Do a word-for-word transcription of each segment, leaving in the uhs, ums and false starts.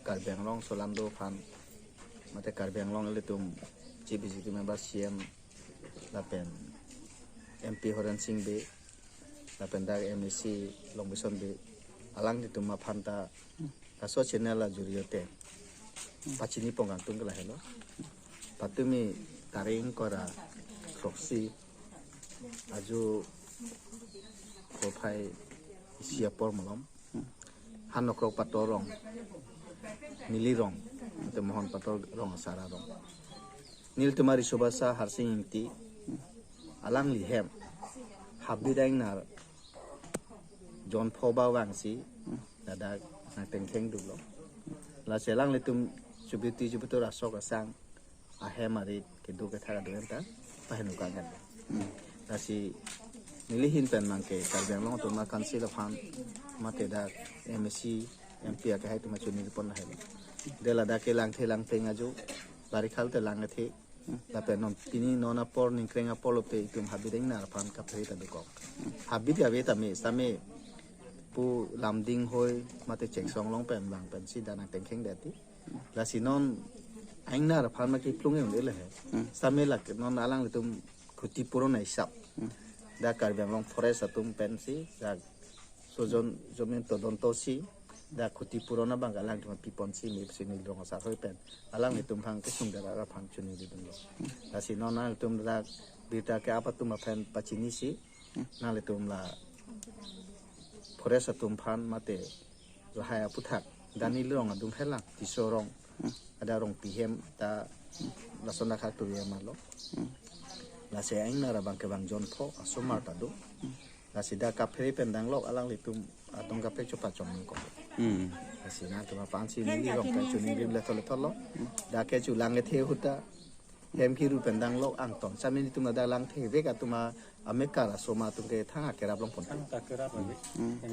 Karbi Anglong solando aphan, mate Karbi Anglong ilitum Chief Executive Member C M lapen M P Horen Sing Bey lapen dak M A C Longbison Bey, alanglitum aphan ta laso channel ajuri ote pachini pon kangtung ke lahelo. Patumi tarik ingkoi ra throksi ajo porphai isi apor malom Hanokrok Pator rong, neli rong, ante Mohon Pator rong asar arong, nelitum ariso abangsa Harsing Ingti, alangli hem habit ingnar jon pho ba vangsi ladak nangtengtheng duklo. Lasi alanglitum chubiti chubitur asok asang ahem arit kedo kethak adu enta pahenukang kan. Lasi neli ahin pen abangke Karbi Anglong Autonomous Council aphan mate dak M A C, M P akehai atum chuningri pon lahelo. Dela dak ke langthe langtheng ajo, bari khal te lang athe. Lapen non pini non apor ningkreng apor lote itum habit ingnar aphan kaphere ta dokok. Habit ave tame same pu Lumding hoi mate Cheksong along pen vang pensi dak nangtengtheng det ti. Lasi non ingnar aphan ma kiplung un-e le he. Same lake non alanglitum khutipuron hisap. Dak Karbi Anglong Forest atum pensi dak Sojon Jomin Todonto si dak khutipuron abang alangtum piponsi me sini rong asar hoi pen alanglitum aphan kesung dara aphan chuningri dunlo. Lasi non alanglitum dak birta ke-ap atum aphan pachinisi nanglitum la forest atum aphan mate lahai aputhak Dani rong adung helang Tisorong ada rong pihem ta lason akhak tu ya malo. Lasi ingnar abangke vang jon pho asomar ta do. Lasi dak kaphere pen danglok alanglitum adong kaprek chopachom nangkok. Lasi nangtum aphansi neli rong pen chuningri le thole tholo. Dak ke chulang ethe ahut ta hem kiru pen danglok angton. Same nelitum dak langthe vek atum amekar asoma atum ke thang akerap long pon. Thang akerap lagi.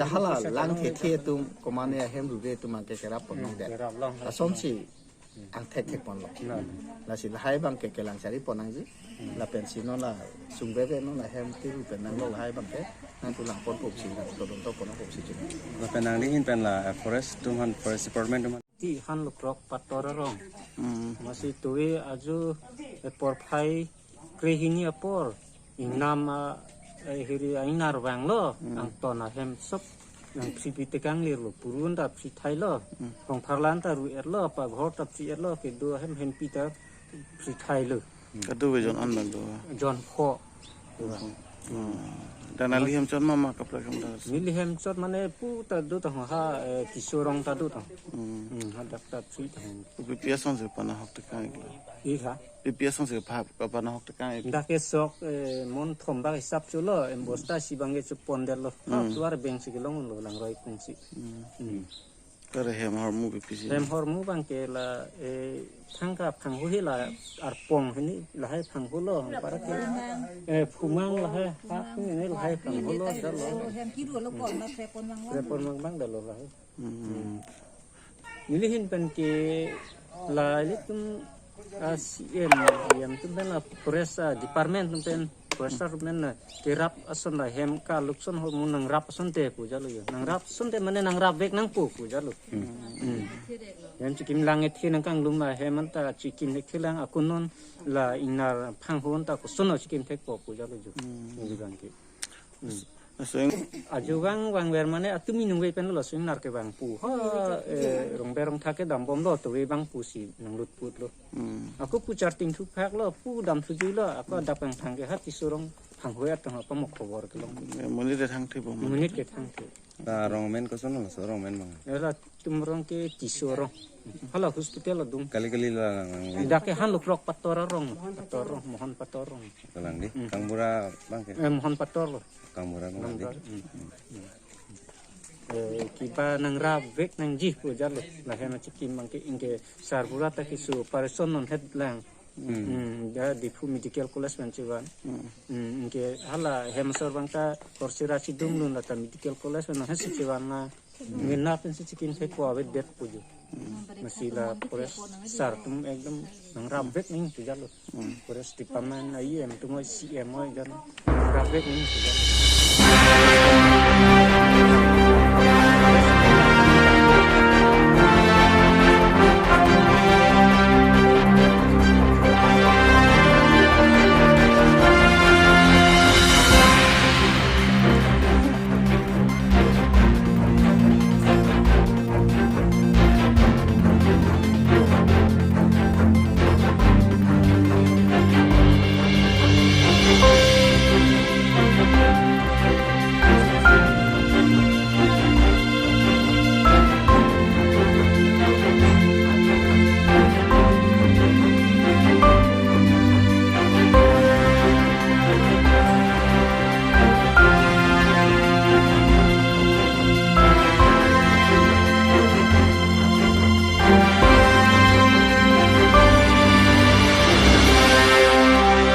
Ta hala langthe the atum komane ahem rure atum angke kerap pon long det. Kerap long. Asonsi angthek thek pon long. Lasi lahai abangke kelang chari pon nangji. Lapensi non la sungbe be non la hem kiru pen danglok lahai abangke nangtum lang pon pok si nang todon to pon pok si chini. Lapen nangli ahin pen la, eh, forest atum aphan, forest department atum aphan. Ti Hanokrok Pator arong. Masi tuwe ajo, eh, porphai krehini apor ingnam a, eh, hiri ingnar vanglo, angton ahem sop nangphi pi tekang lirlo, purun ta phi thailo, rongpharlan ta ru-etlo, paghor ta phi etlo, kedo ahem hempi ta phi thailo. Kado ve jon an bang do. Jon pho. Dak nangli hem chot ma ma kaprek hem dak. Neli hem chot mane pu ta do ta ha, eh, Tisorong ta do ta. Hmm, ha dak ta phi ta. Pi pi asonsi panahok tekang iklo. Ih ha. Pi pi asonsi pa panahok tekang iklo. Dak ke sok, eh, mon thom bak hisap chulo, em bosta si abangke chupon detlo. Ha tuar beng si kelong lo langroi kung si. Hmm. Kare hem hormu pi pi si. Hem hormu abangke la, eh, thangka phanghu hi la arpong hini lahai phanghulo para ke. Eh, phumang lahai hak hini lahai phanghulo dalo. Hem kiru lo pon na tre pon mang mang. Tre pon mang mang dalo lahai. Hmm. Neli ahin pen ke la ilitum a C M, C M atum pen la forest, ah, department atum pen, forest atum pen na kerap ason la hem kaluk ason hormu nangrap asonte pu jalo yo. Nangrap asonte mane nangrap vek nangpo pu jalo. Hmm. Hem chikim lang ethe nangkanglum ahem anta chikim thek thelang, ako non la ingnar phanghu anta koson chikim thekpo pu jalo yo. Hmm. Neli abangke. Hmm. Laso ing- Ajo vang vangver mane atumi nungve pen laso ingnar kevang pu. Ha, eh, rongber rongtha kedam bomlo tuve abang pusi nanglut putlo. Hmm. Ako pu charting thuphaklo, pu dam thujuilo, ako adap angthang ke ha Tisorong phanghu atong ha pamok khobor kelong. Eh, monit ke thangthe bom. Monit ke thangthe. La rong amen koson laso rong amen bang. Ela atum arong ke Tisorong. Hala hospital adung. Kali kali la lang. Dak ke Hanokrok Pator arong, Pator arong, Mohon Pator arong. Kalang di. Hmm. Kangbura abangke. Eh, Mohon Pator lo. Kangbura abang di. Kangbura. Hmm. Eh, kiba nangrap vek nangji pu jalo. Lahen chikim abangke ingke sarbura ta kisu parison non het lang. Hmm. Hmm, ya Diphu Medical College pen chevan. Hmm. Hmm, ingke hala hem asor abangta Korsira chidunglun lata Medical College pen non het si chevan na. Ngenap pensi chikim thekpo avedet pu jo. Masi la forest sar atum ekdom nangrap vek ning pu jalo. Forest department a E M atum oi C M oi jan nangrap vek ning pu jalo.